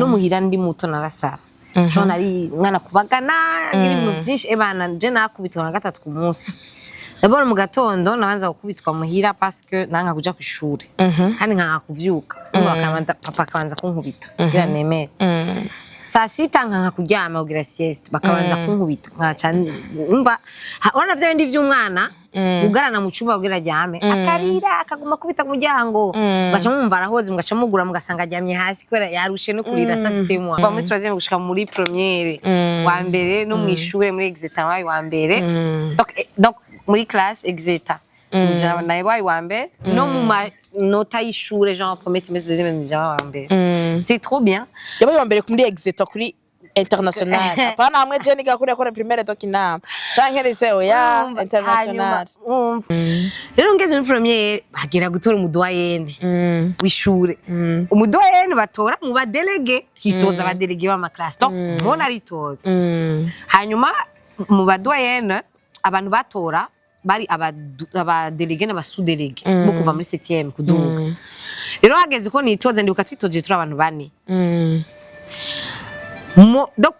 No muhira ndi muto narasara. Jo nari umwana kubagana, ngira ibintu byinshi. Ebana, je nakubitwa nka gatatu ku munsi. D'abord mu gatondo nabanza gukubitwa muhira parce que nanka kuja kw'ishure kandi nkanka kuvyuka. Urumva, papa akabanza kunkubita kugira nemere. Saa sita nkanka kuryama kugira sieste, bakabanza kunkubita, nkaca umva urabona vya bindi vy'umwana ugarana mu cyumba kugira aryame, akarira, akaguma akubita ku muryango, mugaca mumva arahoze, mugaca mugura, mugasanga aryamye hasi kubera yarushe no kurira. Saa sita y'umwa, kuva muri troisième gushika muri première wa mbere, no mw'ishure muri exétat wabaye wa mbere. Donc muri classe exétat nabaye wa mbere, no mu manota y'ishure, genre premier trimestre, deuxième, nije wa mbere. C'est trop bien. Yabaye wa mbere muri exétat, kuri international, apana hamwe je niga kuri école primaire de Kinama canke lycée, oya. Urumva, International. hanyuma, urumva. Rero ngeze muri première, bagera gutora umudoyenne w'ishure. Umudoyenne batora mu ba délégués, hitoza aba délégués b'ama classes. Donc mbona aritoza. Hanyuma mu ba doyennes, abantu batora bari aba délégués n'aba sous-délégués bo kuva muri septième kuduga. Rero hageze ko nitoza, ndibuka twitoje turi abantu bane. Donc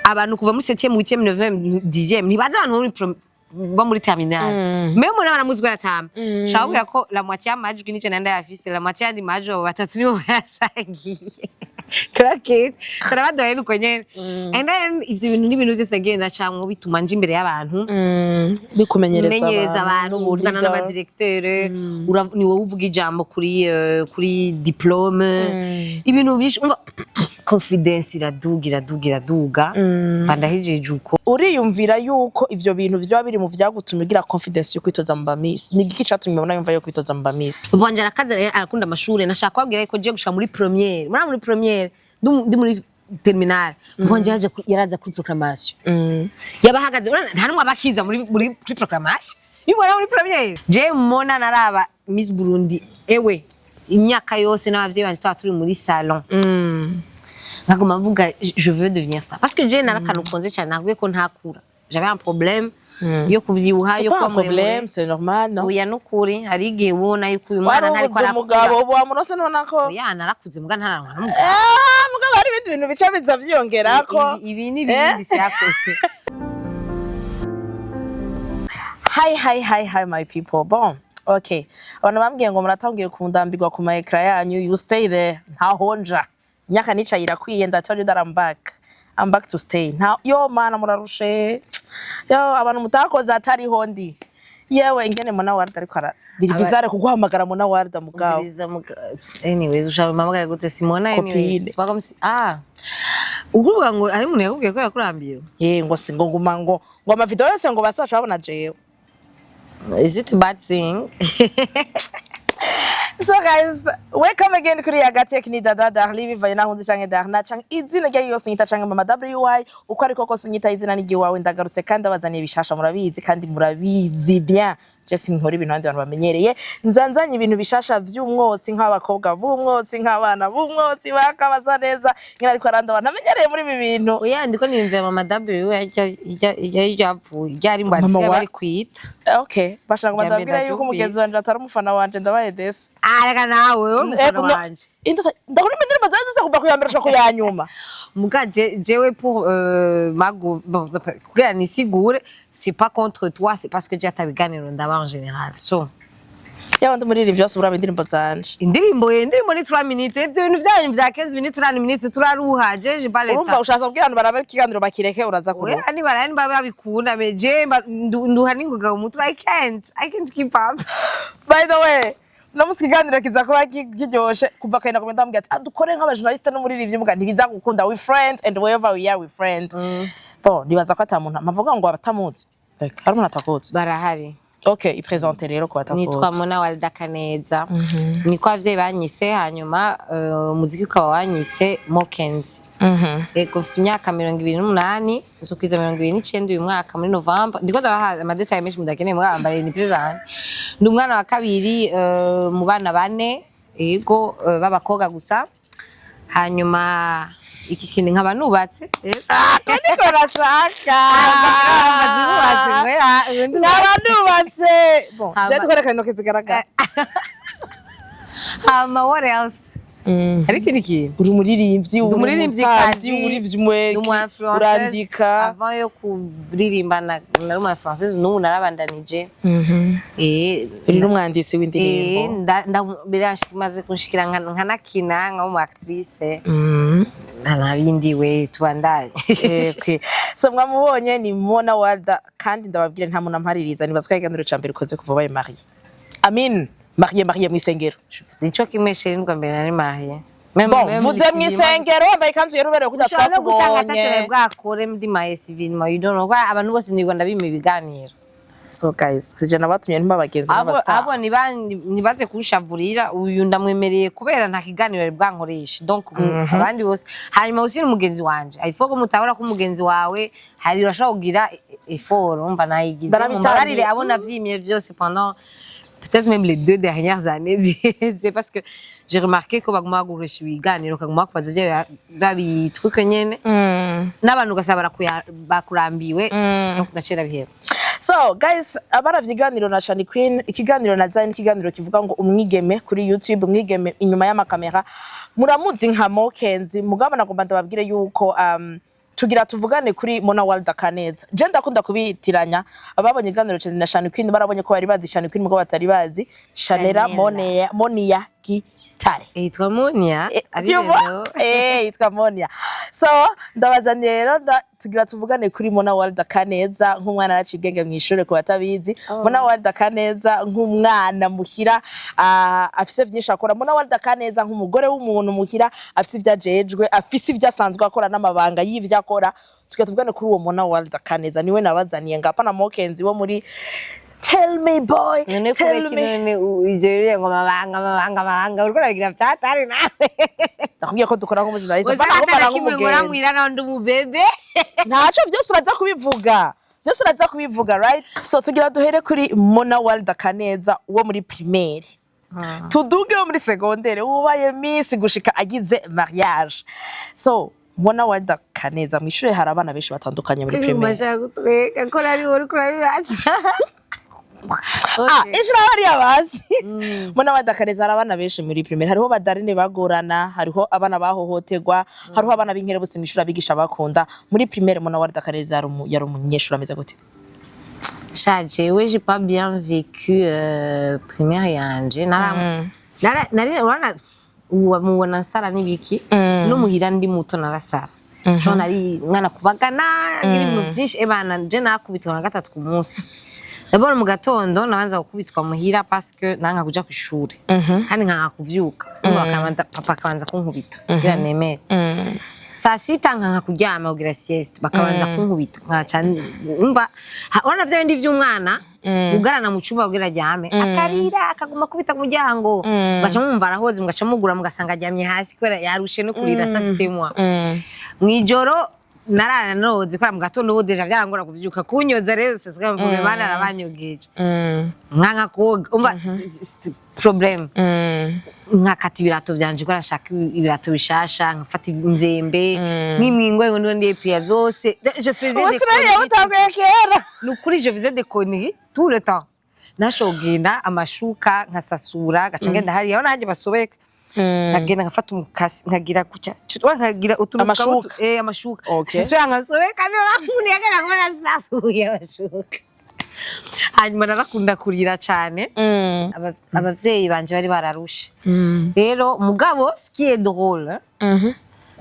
abantu kuva muri septième, huitième, neuvième, dixième, ntibazi abantu bo muri terminale. Mais umuntu baramuzi ko aratamba. Shaka kubwira ko la moitié y'amajwi nico nari ndayafise, la moitié y'andi majwi abo batatu nibo bayasangiye. Cracket turabadoye nuko nyene. And then ivyo bintu n'ibintu vyose nagiye ndacamwo bituma nja imbere y'abantu, bikumenyereza menyereza abantu, uvugana n'aba directeur, ni wowe uvuga ijambo kuri diplôme, ibintu vyinshi. Umva, confidence iraduga, iraduga, iraduga, bandahejeje uko. Uriyumvira yuko ivyo bintu vyoba biri mu vyagutumye ugira confidence yo kwitoza mu ba miss? Ni igiki catumye ubona yumva yo kwitoza mu ba miss? Papa wanje arakaze rero, arakunda amashure. Nashaka kubabwira yuko je gushika muri première, muri première, ndi muri terminale, papa wanje yaraza kuri proclamation, yabahagaze. Urabona, nta numwe abakiza muri kuri proclamation yubona muri première. Je mona naraba Miss Burundi ewe imyaka yose n'abavyeyi banje, twaba turi muri salon, nkaguma mvuga: "Je veux devenir ça", parce que je narakantu konze cyane. Nakubwiye ko ntakura, j'avais un problème yo kuvyibuha, yo C'est pas un kuba muremure. problème, c'est normal, non? Oya, nukuri hari igihe ubona yuko uyu mwana Wari ntariko ubuze umugabo. arakura. Ubu wamurose, nubona ko Oya, narakuze muga ntararonka n'umugabo. Ah, mugabo hari ibindi bintu bica biza vyiyongerako. Ibi ni ibindi syakote. Hi, hi, hi, hi, my people. Bon, okay, abantu bambwiye ngo muratangiye kundambirwa ku ma écran yanyu. You stay there, ntahonja imyaka nicaye irakwiye. Nda told you that I'm back, I'm back to stay. Nta yo mana, murarushe yo abantu mutakoze atariho ndi. Yewe, ingene Mona Warda ariko ara biri bizarre kuguhamagara Mona Warda mugabo. Anyways, ushaka mpamagara gute, Simona? Copine. Anyways, c'est pas comme si, ah, ukuvuga ngo ari umuntu yakubwiye ko yakurambiwe. Eh, ngo si ngo nguma ngo ama vidéo yose ngo bazaca babona jewe. Is it a bad thing? So guys, welcome again kuri Yagatech. Ni Dada Darli, bivaye naho nzi, canke Darna, canke izina ryayo yose unyita, canke Mama WY, uko ariko kose unyita izina n'igiwawe. Ndagarutse kandi abazaniye bishasha, murabizi kandi murabizi bien. Je sinkora ibintu abandi bantu bamenyereye, nzanzanye ibintu bishasha vy'umwotsi, nk'abakobwa b'umwotsi, nk'abana b'umwotsi bakabasa neza nyine, ariko arandi abantu amenyereye muri ibi bintu. Oya, ndiko niyumvira Mama W yari yapfuye ryari ngo Mama asigaye bari kwita. Okay, bashaka ngo Rya mbere ndabwira yuko umugenzi ndaryumvise. wanje atari umufana wanje, ndabaye desi. Ah, reka nawe, wowe umufana wanje. Ndakora indirimbo zawe zose kuva ku ya mbere gushika ku ya nyuma. Muga jewe pour mago, bon, kugira nisigure, c'est pas contre toi, c'est parce que je atabiganiro ndaba en général, so Yaba ndi muri vyose, uraba indirimbo zanje. Indirimbo ye, indirimbo ni 3 minutes. Ivyo bintu vyanyu vya 15 minutes, 30 minutes, turaruha. Je pas Urumva, l'état. ushatse kubwira abantu barabe ikiganiro bakireke, uraza kuruha. Oya, niba niba babikunda, mais je nduha n'ingoga mu mutwe. I can't keep up. By the way, no musi ikiganiro kiza kuba kiryoshe. Kuva kare nakomeza ndamubwira ati: "Ah, dukore nk'aba journaliste n'umuririmbyi", muga ntibiza gukunda. We friend and wherever we are, we friend. Bon, nibaza ko ata muntu mpavuga ngo abatamuzi. Like, hari umuntu atakuzi? Barahari. Okay, i présente rero ku batakuzi. Nitwa Mona Walda Kaneza, niko abavyeyi banyise. Hanyuma umuziki ukaba wanyise Mokenzi. Yego, mfise imyaka 28, nzokwiza 29 uyu mwaka muri Novembre. Ndiko ndabaha ama détails menshi mudakeneye, mugambare ni présent. Ndi umwana wa kabiri mu bana bane, yego, b'abakobwa gusa. Hanyuma iki kintu, nkaba nubatse. Yego. Niko nashaka. Nubatse, Nkaba nubatse. Bon, Hama- je dukore intoki zigaragara. Hama, what else? Hari ikindi kintu? Uri umuririmbyi, uri Umuririmbyikazi, umutavyi, uri vyumwe, ndi umu influenceuse. Urandika. Avant yo kuririmba nari umu influenceuse, n'ubu narabandanije. Uri n'umwanditsi w'indirimbo. Biramaze kunshikira nkanakina nka umu actrice. Nta bindi we, tubandanye. Okay. So mwamubonye, ni Mona Walda, kandi ndababwire nta muntu ampaririza. Nibaza ko ikiganiro ca mbere ukoze kuva ubaye mariée. Amin, mariée, mariée mw'isengero. Nico kimwe, chérie, nubwa mbere nari mariée. Bon, mvuze mw'isengero wambaye ikanzu yera uberewe kugira Ushobora no gusanga ataco twakubonye. nari bwakore ndi mariée civilement, you don't know, kuko abantu bose nirwa ndabima ibiganiro. So guys, sije nabatumye ntimba abagenzi Abo n'abastar. Abo nibaze kunshavurira, uyu ndamwemereye kubera nta kiganiro yari bwankoreshe. Donc abandi bose, hanyuma usi ni umugenzi wanje, il faut ko mutabura ko umugenzi wawe hari urashobora kugira effort, umva nayigize. Ndanabitangiye. Mumbabarire abo navyimye vyose pendant peut-être même les 2 dernières années. C'est parce que j'ai remarqué ko baguma bagurisha ibiganiro, bakaguma bakubaza ivyo babitruke nyene n'abantu ugasaba bakurambiwe. Donc naciye ndabiheba. So guys, abaravye ikiganiro na Shani Queen, ikiganiro na Zayn, ikiganiro kivuga ngo umwigeme kuri YouTube, umwigeme inyuma y'amakamera, muramuzi nka Mokenzi. Mugabo nagomba ndababwire yuko tugira tuvugane kuri Mona Walda Kaneza. Je ndakunda kubitiranya. Ababonye ikiganiro na Shani Queen barabonye ko bari bazi Shani Queen, mugabo batari bazi Shanera. Shanela. Monia, Monia Gitare. Yitwa Monia. Ari Tu vois? rero. Yitwa Monia. So ndabazaniye rero tugira tuvugane kuri Mona Walda Kaneza nk'umwana yaciye ubwenge mw'ishure, ku batabizi. Mona Walda Kaneza nk'umwana muhira, afise vyinshi akora. Mona Walda Kaneza nk'umugore w'umuntu muhira, afise ivyo ajejwe, afise ivyo asanzwe akora n'amabanga y'ivyo akora. Tugira tuvugane kuri uwo Mona Walda Kaneza, niwe nabazaniye ngapa na Mokenzi wo muri Tell Me Boy. None Tell kubera iki? Me. None ivyo rero ngo mabanga, mabanga, mabanga, uriko urabigira vyatari nawe. Ndakubwiye ko dukora nk'umujournaliste. Uzi Mbana atana nk'umwana kimwe nkora nk'umugenzi. mwira naho ndi umubebe. Ntaco, vyose uraza kubivuga, vyose uraza kubivuga, right? So tugira duhere kuri Mona Walda Kaneza wo muri primaire, tuduge wo muri secondaire wubaye miss gushika agize mariage. So Mona Walda Kaneza mw'ishure hari abana benshi batandukanye muri primaire. Bashaka kutweka ko nari uriko urabibaza. Ah, ishuri hariya bazi Mona Walda Kaneza, hari abana benshi muri primaire. Hariho badarine bagorana, hariho abana bahohoterwa, hariho abana b'inkerebutsi mw'ishure abigisha bakunda. Muri primaire Mona Walda Kaneza yari umunyeshuri ameze gute? Sha, jewe j'ai pas bien vécu primaire yanje. Nara nara nari urabona ubu mubona nsara n'ibiki, no muhira ndi muto narasara. Jo nari mwana kubagana, ngira ibintu byinshi. Ebana, je nakubitwa nka gatatu ku munsi. D'abord mu gatondo nabanza gukubitwa muhira parce que nanka kuja kw'ishure kandi nkanka kuvyuka. Urumva papa akabanza kunkubita kugira nemere. Saa sita nkanka kuryama kugira sieste, bakabanza kunkubita, nkaca umva urabona vya bindi vy'umwana ugarana mu cyumba kugira aryame, akarira, akaguma kubita ku muryango, mugaca mwumva arahoze, mugaca mugura, mugasanga aryamye hasi kubera yarushe no kurira. Saa sita y'umwa mw'ijoro narara noze, kubera mu gatondo ubu déjà vyarangora kuvyuka, kunyoza rero sesika mvume bana arabanyogeje, nkanka koga, umva problème, nkakata ibirato vyanje kubera nshaka ibirato bishasha, nkafata inzembe nk'imwingwe ngo ndiho ndiyepiya zose. Je faisais des Ubu sinariye conneries. butanguye kera. Ni ukuri, je faisais des conneries tout le temps. Nashobora kugenda amashuka nkasasura, gaca ngenda hariya aho nanjye basobeka, nkagenda nkafata umukasi, nkagira gutya, nkagira utuntu. Amashuka. Amashuka. Okay. Sisubira nkasobeka, niba umuntu yagera kubona sasuye amashuka. Hanyuma narakunda kurira cane. Abavyeyi banje bari bararushe rero. Mugabo ce qui est drôle,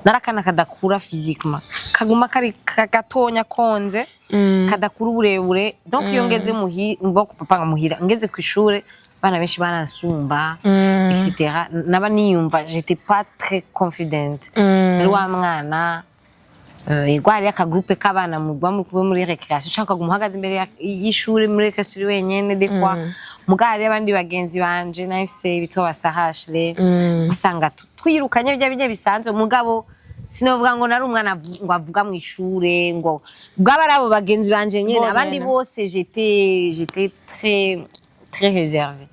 narakana kadakura physiquement, kaguma kari gatonya konze, kadakura uburebure. Donc iyo ngeze muhi ngo papa muhira, ngeze ku ishure abana benshi baransumba, etc. Naba niyumva, j'étais pas très confidente. Nari wa mwana, yego, hariyo akagroupe k'abana mugwa muri kumwe muri récréation, ushaka kuguma uhagaze imbere y'ishuri muri récréation uri wenyene des fois. Mugabo hariyo abandi bagenzi banje nahise bitwa basahashle, usanga twirukanye bya bijya bisanzwe. Mugabo sinovuga ngo nari umwana ngo avuga mu ishure, ngo bwaba ari abo bagenzi banje nyene. Bonyene. Abandi bose j'étais très très réservée.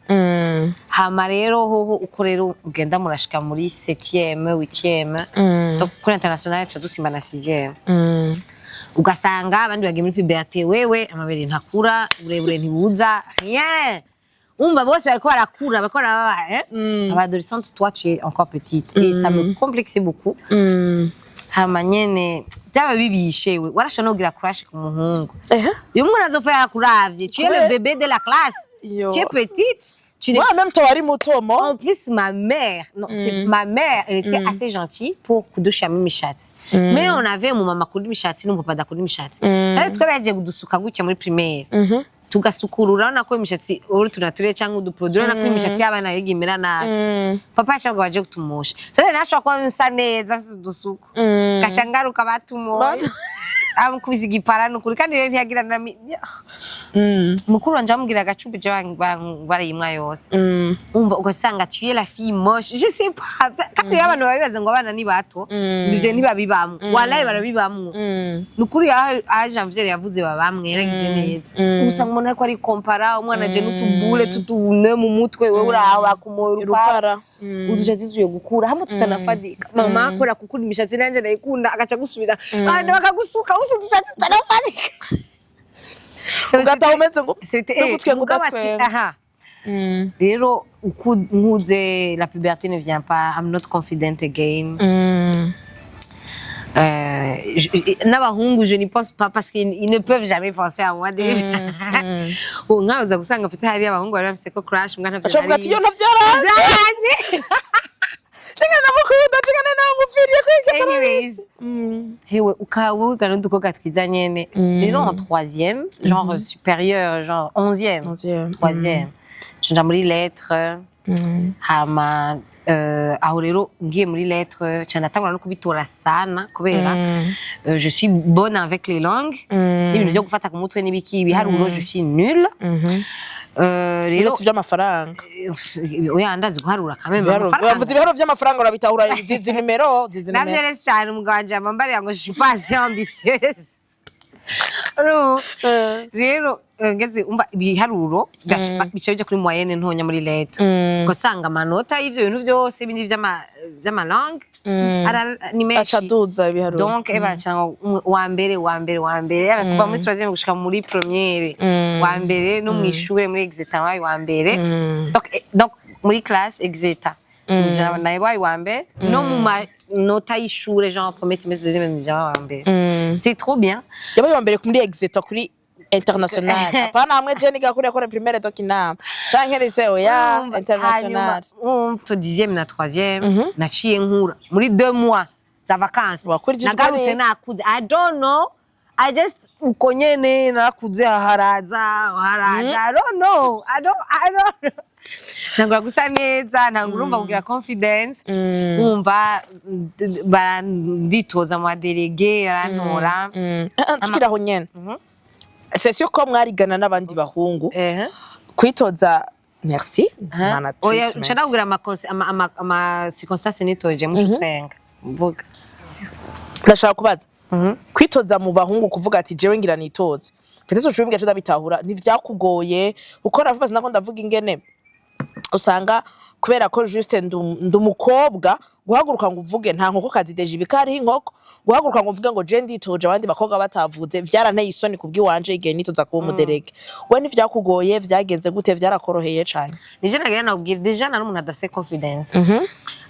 Hama rero hoho uko rero ugenda murashika muri 7e, 8e, donc kuri international ca dusimba na 6e, ugasanga abandi bagiye muri puberté, wewe amabere ntakura, uburebure ntibuza, rien. Umva, bose bariko barakura, bariko baraba, eh? Aba adolescente, toi tu es encore petite et ça me complexait beaucoup. Hama nyene byaba bibishe, we warashobora no kugira crush ku muhungu. Uyu mwana azopfa yakuravye, tu es le bébé de la classe. Yo. Tu es petite, tu n'es Moi même toi wari muto mo. En plus, ma mère, non, c'est ma mère, elle était assez gentille pour kudushiramo imishatsi. Mais on avait umumama akunda imishatsi n'umupapa adakunda imishatsi. Kandi twaba yagiye kudusuka gutya muri primaire. Tugasukura, urabona ko imishatsi uri tunaturere cyangwa uduproduit, urabona ko imishatsi y'abana yiga imera nabi. Papa cyangwa baje kutumosha. Sasa nashobora kuba nsa neza mfise udusuko. Gaca ngaruka batumoye. Amukubise igipara nukuri, kandi rero ntiyagira na mukuru wanje amubwira agacupa je barayimwa yose. Umva, ugasanga tu es la fille moche, je sais pas. Kandi rero abantu babibaza ngo abana ni bato, ngo ivyo ntibabibamwo. Walayi barabibamwo nukuri. Aho Janvier yavuze babamwe, yaragize neza. Usanga umuntu ariko arikompara, umwana aje n'utubule tutune mu mutwe, wewe uraho bakumoye urupara, Urupara. Udushatsi tuzuye gukura hamwe tutanafadika. Mama akora gukunda imishatsi, nanje ndayikunda, agaca gusubira abandi bakagusuka usi udushatsi tutanafadika. Ugataha umeze ngo C'était ndugutwenga. Mugabo ati, Udatwenga. Aha rero uko nkuze, la puberté ne vient pas, I'm not confident again. N'abahungu je n'y pense pas parce qu'ils ils ne peuvent jamais penser à moi déjà. Ubu nkawe uza gusanga mfite hariya abahungu bari bafise ko crush mbwa ntavyo. Ashavuga ati: "Iyo ntavyara ntazi." Cenga ndamukunda, cenga namupfiriye kwiga. Anyways, hewe ukaba wigana n'udukobwa twiza nyene. Rero en troisième, genre supérieur, genre 11e, 11e. Troisième, nja muri lettre. Hama aho rero ngiye muri lettre, ca ndatangura no kubitora sana kubera je suis bonne avec les langues n'ibintu vyo gufata ku mutwe n'ibiki. Ibiharuro je suis nulle. Rero Rero si vy'amafaranga. Oya, ndazi guharura quand même. Ibiharuro- Amafaranga. Wavuze ibiharuro vy'amafaranga, urabitahura, zizi nimero, zizi Navyo nimero. rero cyane, umugabo wanje yamambariye ngo je suis pas assez ambitieuse. Urumva? Rero ngeze umva ibiharuro bica bija kuri moyenne ntonya muri lettre, ugasanga amanota y'ivyo bintu vyose ibindi vy'ama langue ni menshi. Aca aduza ibiharuro. Donc eba cyangwa wa mbere, wa mbere, wa mbere, yaba kuva muri troisième gushika muri première, wa mbere no mw'ishure muri exetat wabaye wa mbere. Donc muri classe exetat naye wabaye wa mbere, no mu manota y'ishure, genre premier trimestre, deuxième, nija wa mbere. C'est trop bien. Yabaye wa mbere muri exetat, kuri international, apana hamwe je niga kuriya kora primaire donc inama canke lycée, oya. Urumva, International. hanyuma, urumva, to dixième na troisième naciye nkura muri 2 mois za vacances. Wakurikijwe Nagarutse neza. nakuze. I don't know, I just uko nyene narakuze, haraza haraza. I don't know, I don't know. Ntangura gusa neza, ntangura urumva kugira confidence, wumva baranditoza mu ba délégué, barantora. Tukiri aho nyene, c'est sûr ko mwarigana n'abandi bahungu kwitoza, merci Mana. Oya. Treatment. Nca ndakubwira ama circonstances nitoje muco twenga mvuga. Ndashaka kubaza, kwitoza mu bahungu, kuvuga ati: "Jewe ngira nitoze", peut-être ushobora kumbwira ndabitahura, ntivyakugoye? Uko navuga nako ndavuga ingene usanga kubera ko juste ndi umukobwa, guhaguruka ngo uvuge nta nkokokazi déjà ibika hariho inkoko, guhaguruka ngo uvuge ngo je nditoje abandi bakobwa batavuze, vyaranteye isoni kubw'iwanje igihe nitoza kuba umu délégué. We ntivyakugoye? Vyagenze gute? Vyarakoroheye cane? Nivyo nagira nakubwira, déjà nari umuntu adafise confidence.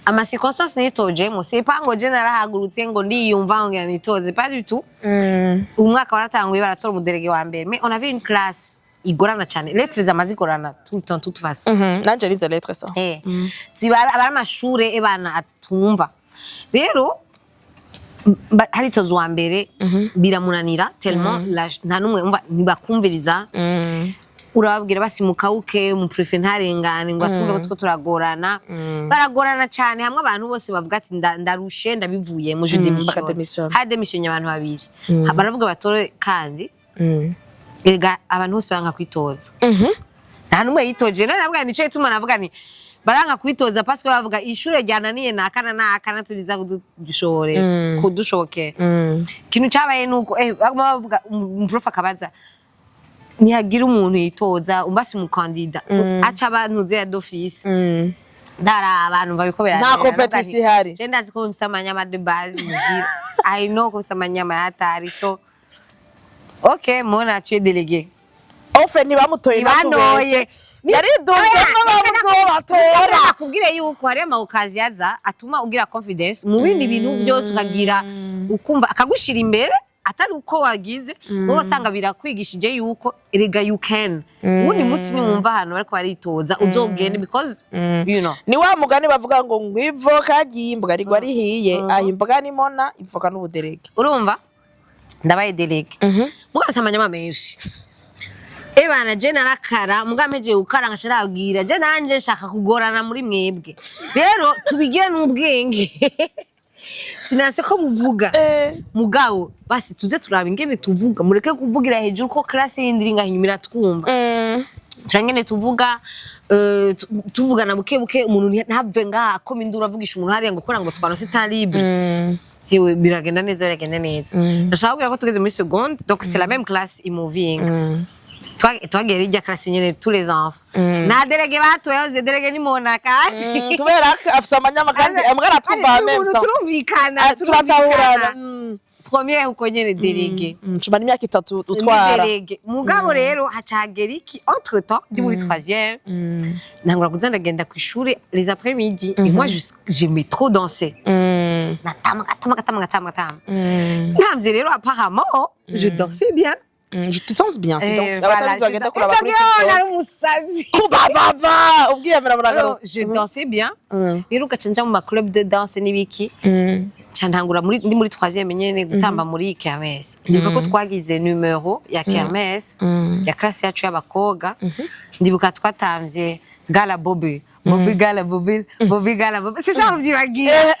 Ama circonstances nitojemo, c'est pas ngo je narahagurutse ngo ndiyumva ngo ngira nitoze, pas du tout. Umwaka waratanguye, baratora umu délégué wa mbere, mais on avait une classe igorana cyane. Lettres zama zigorana tout le temps, toute façon. Nanje nize lettres ça. Ziba aba ari amashure ebana atumva. Rero haritoza uwa mbere, biramunanira tellement nta n'umwe umva, ntibakumviriza. Urababwira basi mukawuke, umu préfet ntarengane ngo atwumve ko turiko turagorana. Baragorana cyane, hamwe abantu bose bavuga ati: "Ndarushe, ndabivuye mu je démissionne." Bakadémissionna. Hadémissionne abantu babiri. Baravuga batore kandi. Erega abantu bose baranga kwitoza, nta n'umwe yitoje. None navuga nico gituma navuga ni baranga kwitoza parce que bavuga ishure ryananiye nakana nakana turiza kudushobore kudushobokera. Ikintu cabaye nuko baguma bavuga, umu prof akabaza ntihagira umuntu yitoza, umbasi umukandida aca abantu ya d'office. Ndara abantu babiko. Nta competition ihari. Je ndazi ko mfise amanyama de base muhira, I know ko mfise amanyama yatari, so ok, mona tu es délégué. Ofe ntibamutoye? Ntibanoye. Yariduzemo, babuze uwo batora. Nakubwire yuko hariyo ama occasions aza atuma ugira confidence mu bindi bintu byose, ukagira ukumva akagushira imbere atari uko wagize wowe. Usanga birakwigishije yuko erega you can. Ubundi munsi niwumva ahantu bariko baritoza, uzogende because you know. Ni wa mugani bavuga ngo ivoka ry'imbwa rigwa rihiye. Aho imbwa nimona ivoka n'ubuderege. Urumva ndabaye déléguée, mugabo amanyama menshi. Ebana, je narakara, mugabo mpejeje gukara nkaca nabwira je nanje nshaka kugorana muri mwebwe. Rero tubigire n'ubwenge, sinanse ko muvuga, mugabo basi tuze turaba ingene tuvuga, mureke kuvugira hejuru ko classe yindi iri ngaho inyuma iratwumva. Turangene tuvuga, tuvugana buke buke, umuntu ntave ngaha akoma induru avugisha umuntu hariya ngo kora ngo twanose temps libre. Hewe, biragenda neza, biragenda neza. Ndashaka kubwira ko tugeze muri seconde, donc c'est la même classe imoving. Twagiye rijya classe nyene, tous les enfants nta délégué batoye, yahoze délégué ni Mona kandi. Kubera ko afise amanyama kandi amwe aratwumva en même temps. Turumvikana. Ah, turatahurana. Première uko nyene délégué. Cumara imyaka 3 Ndi utwara. délégué, mugabo rero haca hagera iki? Entre temps ndi muri troisième, ntangura kuza ndagenda ku ishuri les après midi et moi j'aimais trop danser. Natamba, ngatamba, ngatamba, ngatamba, ngatamba. Ntamvye rero, apparemment je dansais bien. Tu danses bien, tu danses. Voilà, Abatabizi bagenda kuraba ico kuri gihe TikTok. nari umusazi. Kuba baba ubwiyemera buragaruka. Alors, je dansais bien rero, ugaca nja mu ma club de danse n'ibiki, ca ntangura muri ndi muri troisième nyene gutamba muri kermesse. Ndibuka ko twagize numero ya kermesse ya classe yacu y'abakobwa. Ndibuka twatamvye Gala Bobi Bobi, Gala Bobi Bobi, Gala Bobi, sinshobora kuvyibagira.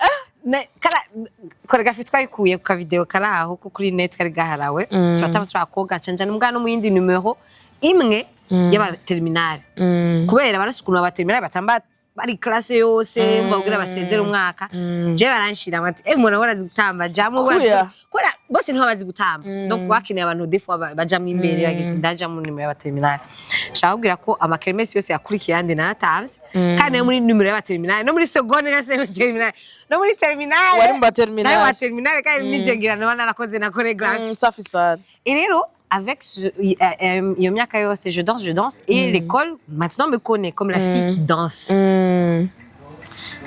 Kara chorégraphie twayikuye ku kavideo kari aho ko kuri net kari gaharawe. Turatamba turakobwa, nca nja n'umwana no mu yindi numero imwe y'aba terminale, kubera barasi ukuntu aba terminale batamba bari classe yose, umva kugira basezere umwaka. Je baranshira bati: "Eh, umuntu arazi gutamba, jamwe." Kuya. Kubera bose niho bazi gutamba, donc bakeneye abantu des fois bajamwo imbere. Ndaja mu numero y'aba terminale. Nshaka kubwira ko ama kermesse yose yakurikiye yandi naratamvye, kandi no muri numero y'aba terminale, no muri seconde na terminale, no muri terminale. Wari mu ba terminale. Nawe wa terminale, kandi nije ngira noba narakoze na chorégraphie. Safi sana. Et rero, avec iyo myaka yose, je danse, je danse, et l'école maintenant me connaît comme la fille qui danse.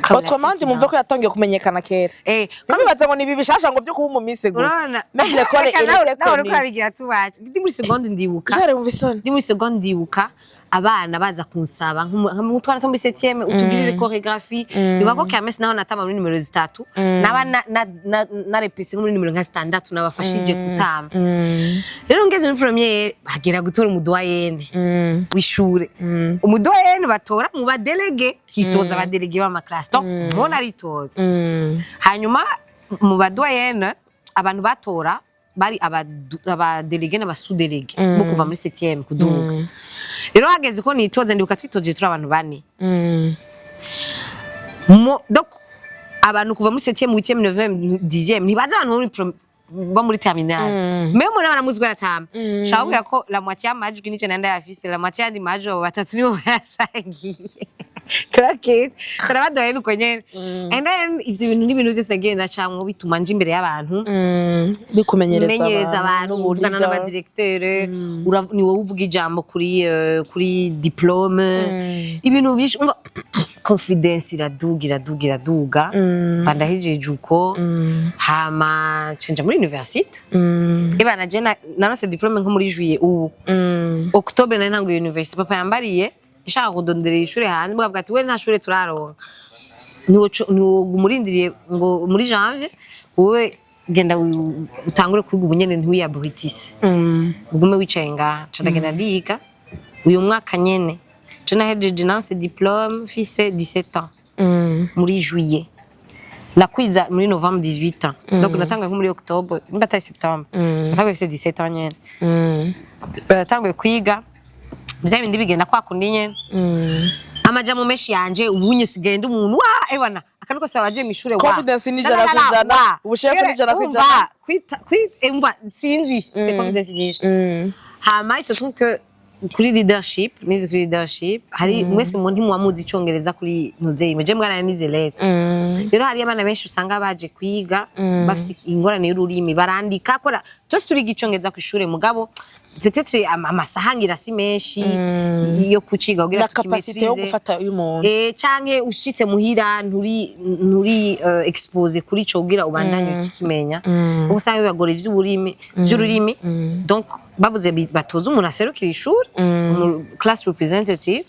Comme la Autrement fille dit, qui mumva ko danse. yatangiye kumenyekana kera. Ntibibaze ngo ni ibi bishasha ngo byo kuba umu miss gusa. Urabona? Même l'école, Reka elle nawe était nawe uriko connue. urabigira tuwacu. Ndi muri seconde, ndibuka. Jare wumva isoni. Ndi muri seconde, ndibuka abana baza kunsaba nk'umutwana two muri septième: "Utugirire chorégraphie." Nibuka ko kermesse naho natamba muri nimero zitatu, naba narepese nko muri nimero nka zitandatu nabafashije gutamba. Rero ngeze muri première, bagera gutora umu doyenne w'ishure. Umu doyenne batora mu ba délégués, hitoza aba délégués b'ama classes, donc mbona aritoza. Hanyuma mu ba doyenne, abantu batora bari aba délégués n'aba sous-délégués bo kuva muri septième kuduga. Rero hageze ko nitoza, ndibuka twitoje turi abantu bane. Donc abantu kuva muri septième, huitième, neuvième, dixième, ntibazi abantu bo muri terminale, mais umuntu baramuzi ko aratamba. Nshaka kubwira ko la moitié y'amajwi nije nari ndayafise, la moitié y'andi majwi abo batatu nibo bayasangiye. Croquette turabadoye nuko nyene. And then ivyo bintu n'ibintu vyose nagiye ndacamwo bituma nja imbere y'abantu, bikumenyereza menyereza abantu, uvugana n'ubu n'aba directeur, ni wowe uvuga ijambo kuri diplôme, ibintu vyinshi. Umva, confidence iraduga, iraduga, iraduga. Bandahejeje uko, hama nca muri université. Ebana, je naronse diplôme nko muri juillet, ubu octobre nari ntanguye université. Papa yambariye ishaka kudonderera ishure hanze, bwavuga ati: "We, nta shure turaronka, ntiwogumurindiriye ngo muri janvier, wowe genda utangure kwiga ubu nyene, ntiwiyaburitise, ugume wicaye ngaha." Nca ndagenda ndiga uyu mwaka nyene. Nca nahejeje, naronse diplôme mfise 17 ans muri juillet, nakwiza muri novembre 18 ans. Donc natanguye nko muri octobre, nimba atari septembre, natanguye mfise 17 ans nyene. Natanguye kwiga vya bindi bigenda kwa kundi nyene, amajambo menshi yanje. Ubunye sigaye ndi umuntu wa ebana akantu kose babaje mw'ishure wa Confidence ni ijana La, la, la, kwijana, wa. ubushefu ni 100%. Umva, umva, sinzi, c'est confidence nyinshi. Hama il se trouve que kuri leadership, nize kuri leadership, hari mwese mu ntimuba muzi icongereza kuri ntuzeyi muje mwana nize lettre. Rero hari abana benshi usanga baje kwiga bafise ingorane y'ururimi, barandika kora twese turiga icongereza ku ishure, mugabo Peut-être amasaha ngira si menshi yo kuciga kugira Na capacité yo tukimaîtrise. gufata y'umuntu. Canke ushitse muhira nturi exposé kuri ico kugira ubandanye ukikimenya. Uba usanga bibagora ivy'ururimi vy'ururimi. Donc bavuze batoze umuntu aserukira ishuri, umu class representative,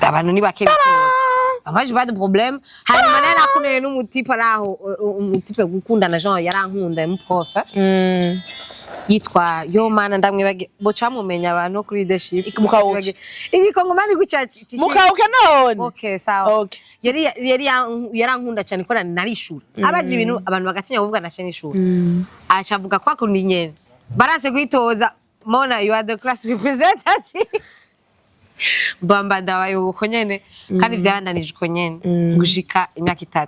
abantu ni bake bitoza. Moi, j'ai pas de problème. Hanyuma nari nakuneye n'umutipe ari aho, umutipe gukundana, Jean yarankunda, umuprof yitwa, yo mana, ndamwibage, boca mumenya abantu kuri leadership. Mukawuki. Igikongomani gutya Mukawuke none. Okay, sawa. Okay. Yari yarankunda cyane ko narishura abaje ibintu abantu bagatinya kuvuga na cyane ishura, aca avuga kwa kundi nyene baranse kwitoza: "Mona, you are the class representative." Bamba ndabaye uko nyene, kandi byabandanije uko nyene gushika imyaka 3.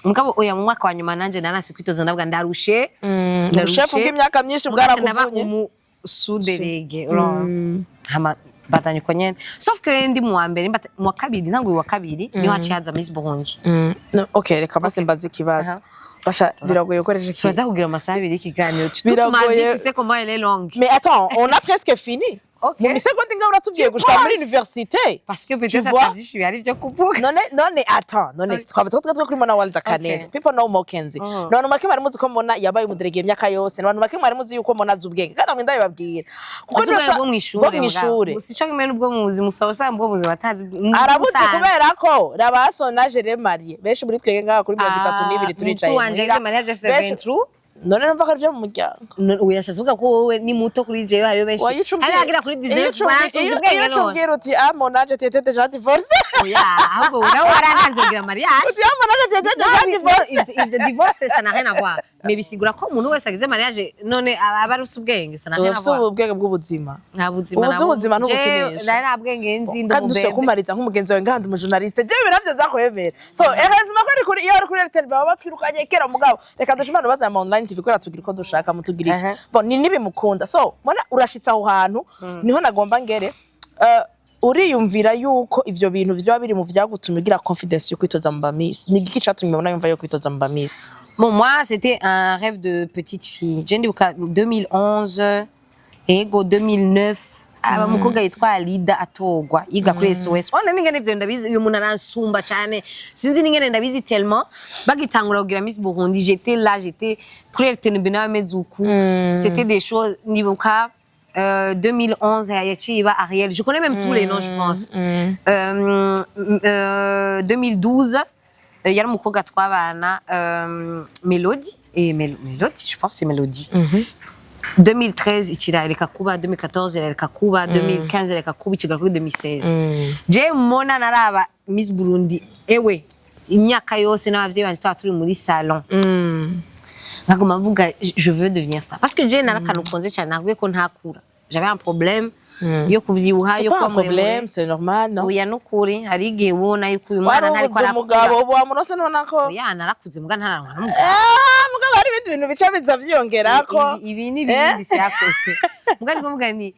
Mugabo oya, mu mwaka wa nyuma nanje naranse kwitoza, ndavuga ndarushe, ndarushe. Ubushefu bw'imyaka myinshi Mugaca ndaba bwarakuvunye. umu sous-délégué, urumva, hama batanye uko nyene, sauf que rero ndi mu wa mbere, mu wa kabiri, ntanguye uwa kabiri, niho haciye haza Miss Burundi. No, okay, reka basi mbaze ikibazo. Basha, biragoye gukoresha iki. Turaza kugira amasaha 2 y'ikiganiro. Toute ma vie, Biragoye. tu sais comment elle est longue. Mais attends, on a presque fini. Ok. Mu misegonda ingahe uratubwiye gushika muri Penses? université? Parce que peut-être Vois? ata byinshi bihari byo kuvuga. None attends, none twavuze ko twe kuri Mona Walda Kaneza. People know Mokenzi. None make mwari muzi ko Mona yabaye umuderege imyaka yose. Abantu make mwari muzi yuko Mona azi ubwenge. Kandi namwe ndabibabwira. Kuko Azi ubwenge bwo mw'ishure. Bwo mw'ishure. Si cyo kimwe n'ubwo mu buzima, usaba usanga ubwo buzima atazi mu buzima Arabuze busanzwe. Kubera ko rabasonaje remariye. Benshi muri twege ngaha kuri 32 turicaye Mukuru wanje muhira. yagize mariage afise 23. None numva ko ari vyo mu muryango. Ubu yashatse kuvuga ko wowe ni muto kuri jewe, hariyo benshi Oya, ico hari agera kuri 19 basunze ubwenge. Iyo None ucumbwira uti: "Ah, mon âge, t'étais déjà divorcé." Oya, ahubwo nawe warantanze kugira mariage. Uti: "Ah, mon âge, t'étais déjà Non, divorcé." Ivyo divorce, ça n'a rien à voir, mais bisigura ko umuntu wese agize mariage none aba ari ufise ubwenge, ça n'a rien à Ufise voir. ubwenge bw'ubuzima. Nta buzima. Ubuzi ubuzima n'ubukinisha. Nari nta bwenge nzi, ndi Kandi dushobora umubebe. kumariza nk'umugenzi wawe ngahandi umujournaliste, jewe biravyo zakwemera. So heureusement ko ari kuri, iyo ari kuri RTL baba batwirukanye kera. Mugabo reka dushimane baza mu online TV kubera tugira uko dushaka mutugira iki. Bon, ni nibimukunda. So mbona urashitse aho hantu niho nagomba ngere. Uriyumvira yuko ivyo bintu vyoba biri mu vyagutumye ugira confidence yo kwitoza mu ba Miss? Ni igiki catumye ubona yumva yo kwitoza mu ba Miss? Bon, moi, c'était un rêve de petite fille. Je ndibuka 2011, ego 2009, aba mukobwa yitwa Alida atorwa yiga kuri SOS. Wana ningene ivyo ndabizi, uyu muntu aransumba cyane. Sinzi ningene ndabizi tellement. Bagitangura kugira Miss Burundi, j'étais là, j'étais kuri RTNB n'amezi uku. C'était des choses, ndibuka 2011 yaciye iba Ariel. Je connais même tous les noms, je pense. 2012, yari umukobwa twabana, Melody et Melody, je pense que c'est Melody. 2013 ikirareka kuba, 2014 irareka kuba, 2015 irareka kuba, ikigera kuri 2016. Je mona naraba Miss Burundi ewe imyaka yose n'abavyeyi banje, twaba turi muri salon, nkaguma mvuga: "Je veux devenir ça", parce que je narakantu konze cyane, nakubwiye ko ntakura, j'avais un problème yo kuvyibuha, yo C'est pas un kuba muremure. problème, c'est normal, non? Oya, nukuri hari igihe ubona yuko uyu mwana Wari ntariko ubuze arakura. umugabo ubu wamurose, nubona ko Oya, narakuze muga ntararonka n'umugabo. Ah, mugabo hari ibindi bintu bica biza vyiyongerako. Ibi ni ibindi, c'est à côté. Muga niko mvuga ni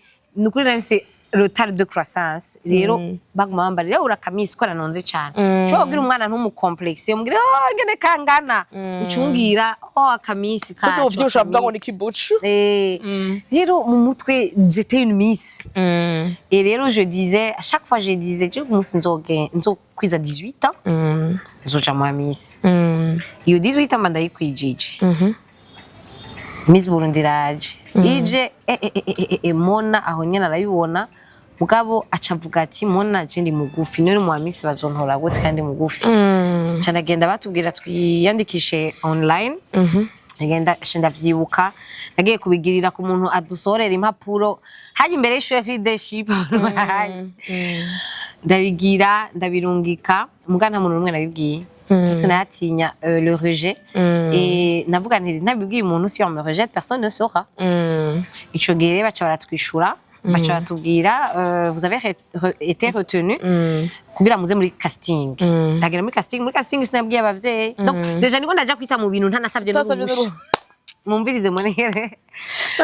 ukuri nafise retard de croissance. Rero baguma bambarira: "Urakamisi ko aranonze cyane." Ushobora kubwira umwana ntumucomplexe, umubwire: "Oh, ngene kangana", ucungira: "Oh, akamisi Tuko kacu." uvyibusha bavuga ngo ni Akamisi. kibucu. Rero mu mutwe j'étais une miss et rero je disais à chaque fois, je disais: "Je umunsi nzokwiza 18 ans, nzoja mu miss." Iyo 18 ans mba ndayikwijije, Miss Burundi iraje ije, Mona aho nyene arabibona, mugabo aca avuga ati: "Mona, je ndi mugufi, none mu wa Miss bazontora gute kandi mugufi?" Nca ndagenda, batubwira twiyandikishe online. Ngenda ndavyibuka, nagiye kubigirira ku muntu adusorera impapuro hajya imbere y'ishure kuri leadership, abantu bahazi. Ndabigira, ndabirungika, muga nta muntu n'umwe nabibwiye parce que naratinya le rejet et navuga nti: "Ntabibwiye umuntu, si on me rejette, personne ne saura." Ico gihe rero baca baratwishura, baca batubwira: "Vous avez été retenu kugira muze muri casting." Ndagera muri casting. Muri casting sinabwiye abavyeyi. Donc déjà niko ndaja kwita mu bintu ntanasavye Utasavye n'uruhusha. n'uruhusha. Mumvirize munegere,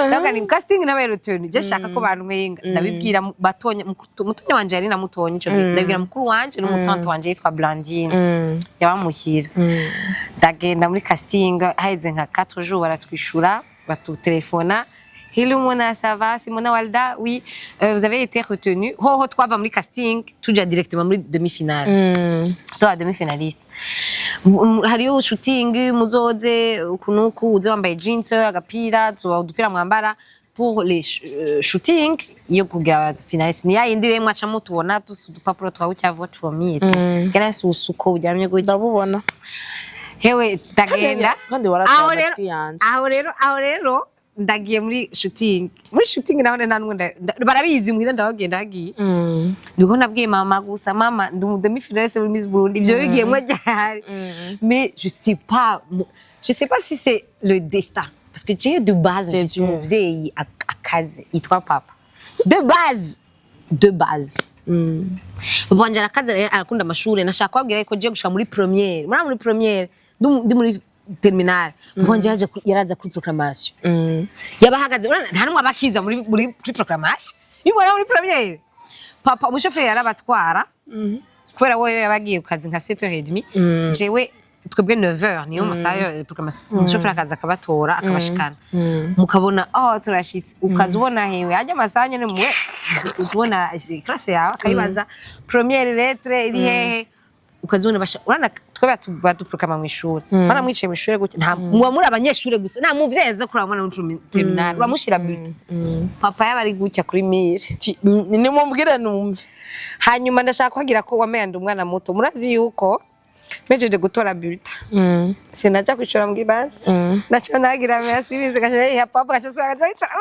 ndavuga ni casting nabaye retenu, je shaka ko bantwenga. Ndabibwira batonya, mutonya wanje yari na mutonya ico gihe, ndabibwira mukuru wanje n'umutante wanje yitwa Blandine yabamuhira. Ndagenda muri casting, haheze nka 4 jours baratwishura, batutelefona. Hello Mona, ça va? C'est Mona Walda? Oui. Vous avez été retenu. Ho ho, twava muri casting tuja directement muri demi-finale. Tuba demi-finaliste. Hariyo shooting, muzoze uku nuku, uze wambaye jeans, agapira, tuba udupira mwambara pour les shooting yo kugira finaliste. Ni ya yindi rero mwaca mutubona dusa udupapuro twa bucya "Vote for me" et tout. Kena susuko uryamye gutya. Ndabubona. Hewe, ndagenda. Kandi warataye Aho rero amatwi yanje. Aho rero ndagiye muri shooting. Muri shooting naho nta numwe barabizi muhira, ndababwiye ndagiye. Niko nabwiye mama gusa: "Mama, ndi umu demi-finaliste muri Miss Burundi." Ivyo bigiyemwo ryari? Mais je sais pas si c'est le destin, parce que j'ai de base C'est mfise Dieu. umuvyeyi akaze yitwa papa. De base papa wanje arakaze rero, arakunda amashure. Nashaka kubabwira yuko je gushika muri première, muri première, ndi muri terminale, papa wanje yaraza kuri proclamation. Yaba ahagaze, urabona, nta numwe aba akiza muri kuri proclamation. Iyo ubona muri première, papa umushoferi yarabatwara, kubera we yaba agiye ku kazi nka 7h30, jewe twebwe 9h niyo masaha ya proclamation. Umushoferi akaza akabatora, akabashikana, mukabona oh turashitse. Ukaza ubona hewe ajya amasaha nyene, mwe ubona classe yawe, akayibaza première lettre iri hehe, ukazibona basha. Urana twe baduproclama mu ishuri, bana mwicaye mu ishuri gutya, nta muba muri abanyeshuri gusa, nta muvyeyi aza kuraba umwana muri terminale, uramushira bulletin. Papa yaba ari gutya kuri mire. Nimubwire numve. Hanyuma ndashaka kuhagira ko wamenya umwana muto. Murazi yuko mejeje gutora bulletin, sinaja kwicara mu kibanza, naca nagira merci bize, gaca yiha papa, gaca asubira gaca yicara.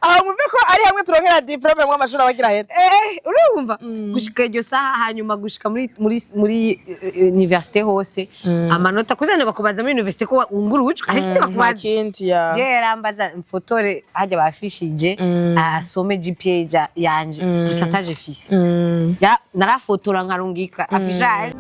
Aho mwumve ko ari hamwe turongera diplôme mu amashuri abagira hera. Urumva gushika iryo saha, hanyuma gushika muri université hose, amanota kuzana bakubaza muri université ko wungurujwe, hari ikindi nta bakubaza? Kindi ya Je yarambaza mfotore hajya bafishije, asome GPA yanje, pourcentage fise. Narafotora nkarungika affichage.